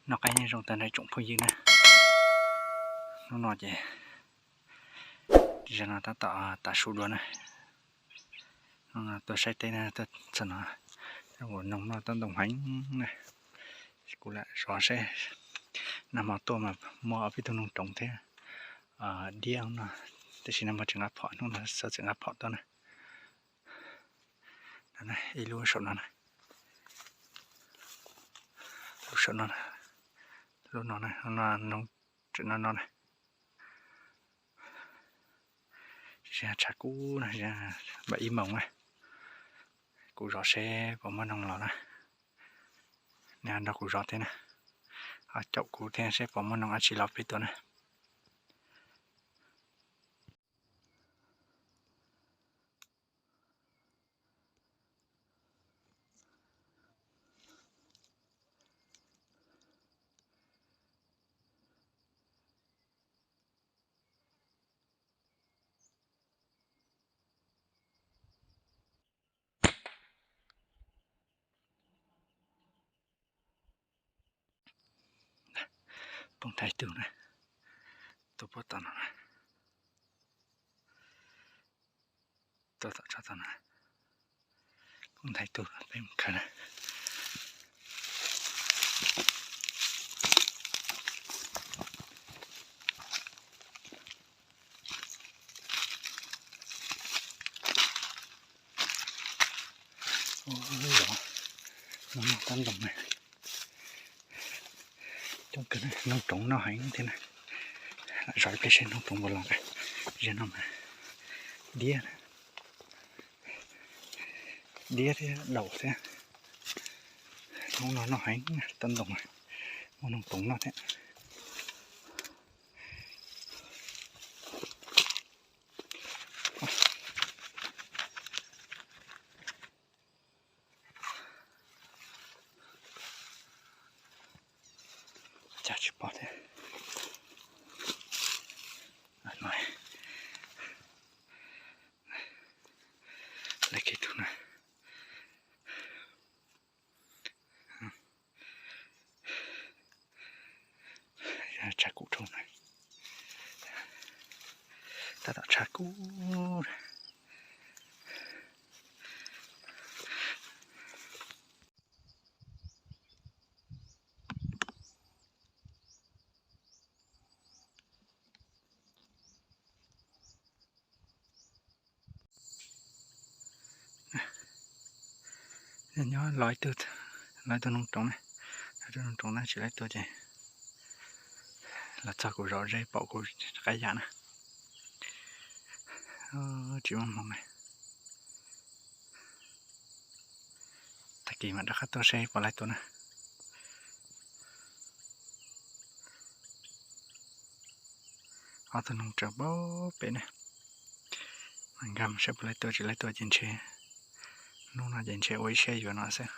Noj qab nyob zoo tag nrho tsoom phooj ywg na. Hnub no ces zaum no tab tom tav su dua na. Hnub no tuaj saib teb na, tuaj txog no, noog noj tab ntoo heev na. Kuv lam zov seb, nag hmo tuaj mas muaj ob peb tug noog roov thiab diab no, tiam sis nag hmo tsis nqa phom, hnub no xav txawm nqa phom tuaj na. Ib lub saum no na, lub saum no, lub no, noog tseem no no na. Tshav kub na, npaj ib moos na, kuv zov seb puas muaj noog los na. Nej nrog kuv zov thiab na, ho caum kuv thiab seb puas muaj noog dab tsi los peb tuaj na. Poob thaij tug na, tuaj puag tom no na, tuaj tom tsob tom no, poob thaij tug, peb mus khaws na. Ua, no tab ntoo na, coob kawg, noog roov noj heev thiab na. Lam zov ib pliag seb noog roov puas los. Zaum no mas diab, diab thiab daum thiab. Hnub no noj heev tab ntoo, muaj noog roov noj thiab. Cas tsis pom thiab. Lawv kev tug na. Tshav kub dhau na. Tab tom tshav kub. Nyob los ib tug, los ib tug noog roov na, los ib tug noog roov na, tsis lawv tuaj ces los txog kuv zov ze pom kuv qab yam na. Tsis muaj hmoo na. Tag kis mam rov qab tuaj seb puas laib tuaj na. Ob tug noog tseem pab pem ne. Mas nkag mus saib puas laib tuaj, tsis laib tuaj ces ntshe hnub no ces ntshe ua ib siab yuav no xwb.